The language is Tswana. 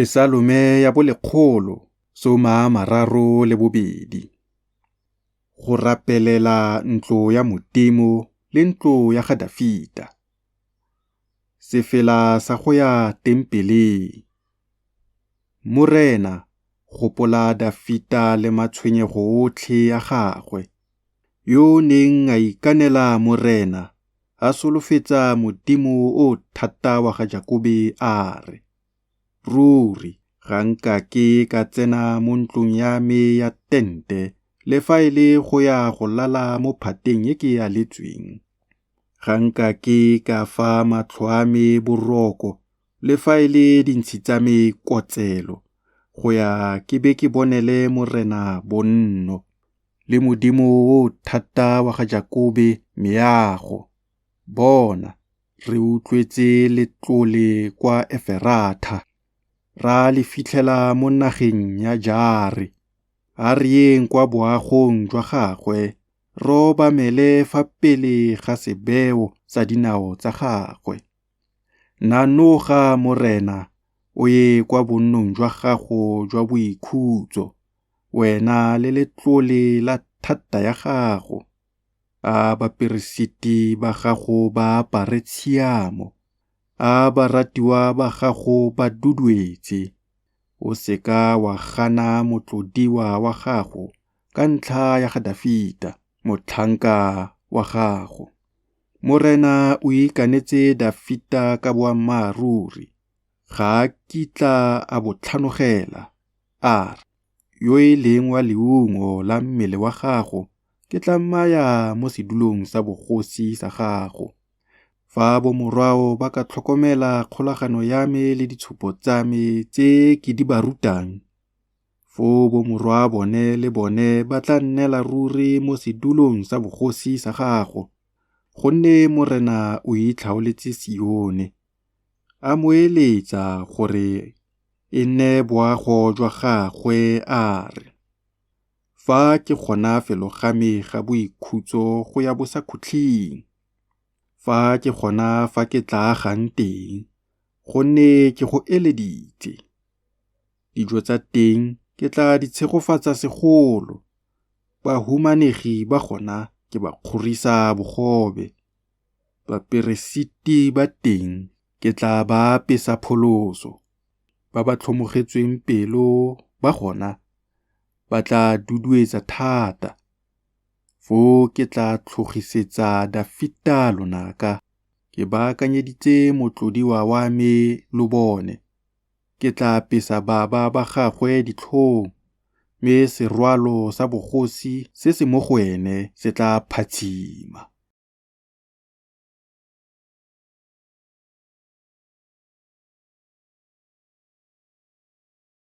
Pesalome ya bo 132. Go rapelela ntlo ya Modimo le ntlo ya ga Dafita. Sefela sa go ya Tempeleng. Morena, gopola Dafita le matshwenyego otlhe a gagwe, yo o neng a ikanela Morena, a solofetsa Modimo o o thata wa ga Jakobe a re, Ruri ga nkake ka tsena mo ntlong ya me ya tente le fa e le go ya go lala mo phateng e ke e aletsweng. Ga nkake ka fa matlho a me boroko le fa e le dintshi tsa me kotselo go ya ke be ke bonele Morena bonno le Modimo o o thata wa ga Jakobe meago. Bona, re utlwetse letlole kwa Eferatha, ra le fitlhela mo nageng ya Jaare. A re yeng kwa boagong jwa gagwe, re obamele fa pele ga sebeo sa dinao tsa gagwe. Nanoga, Morena, o ye kwa bonnong jwa gago jwa boikhutso, wena le letlole la thata ya gago. A baperesiti ba gago ba apare tshiamo, a baratiwa ba gago ba duduetse. O se ka wa gana motlodiwa wa gago ka ntlha ya ga Dafita, motlhanka wa gago. Morena o ikanetse Dafita ka boammaaruri, ga a kitla a bo tlhanogela, a re, Yo e leng wa leungo la mmele wa gago ke tla mmaya mo sedulong sa bogosi sa gago. Fa bomorwao ba ka tlhokomela kgolagano ya me le ditshupo tsa me tse ke di ba rutang, foo bomorwaa-bone le bone ba tla nnela ruri mo sedulong sa bogosi sa gago. Gonne Morena o itlhaoletse Sione, a mo eletsa gore e nne boago jwa gagwe a re, Fa ke gona felo ga me ga boikhutso go ya bosakhutleng. Fa ke gona fa ke tla agang teng, gonne ke go eleditse. Dijo tsa teng ke tla di tshegofatsa segolo, bahumanegi ba gona ke ba kgorisa bogobe. Baperesiti ba teng ke tla ba apesa pholoso, ba ba tlhomogetsweng pelo ba gona ba tla duduetsa thata. Foo ke tla tlhogisetsa Dafita lonaka, ke baakanyeditse motlodiwa wa me lobone. Ke tla apesa baba ba gagwe ditlhong, mme serwalo sa bogosi se se mo go ene se tla phatshima.